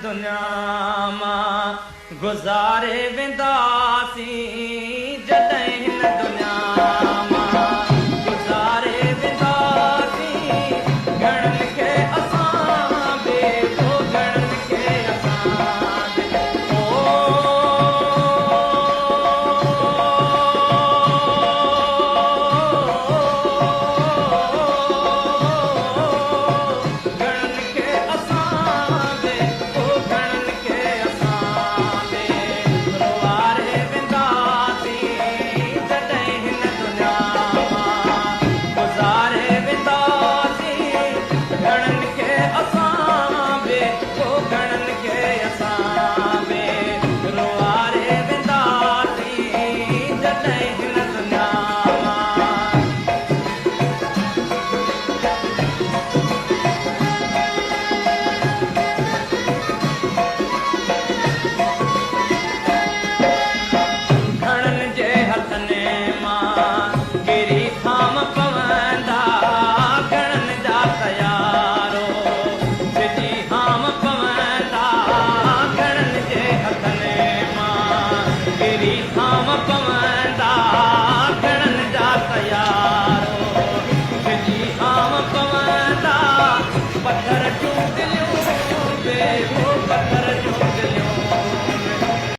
دنيا مان گذاري وينداسين، جڏهن هن دنيا مان گذاري وينداسين، گهڻن کي اسان به او گهڻن کي اسان به او. گهڻن کي اسان به او گهڻن کي اسان به روئاري وينداسين، جڏهن هن دنيا مان گذاري وينداسين، گهڻن کي اسان به او گهڻن کي اسان به روئاري وينداسين، جڏهن هن دنيا مان. گهڻن جي هٿن مان ڪري ٿام پوندا، گهڻن جا تيارو ڇڄي هام پوندا، گهڻن جي هٿن مان ڪري ٿام پوندا.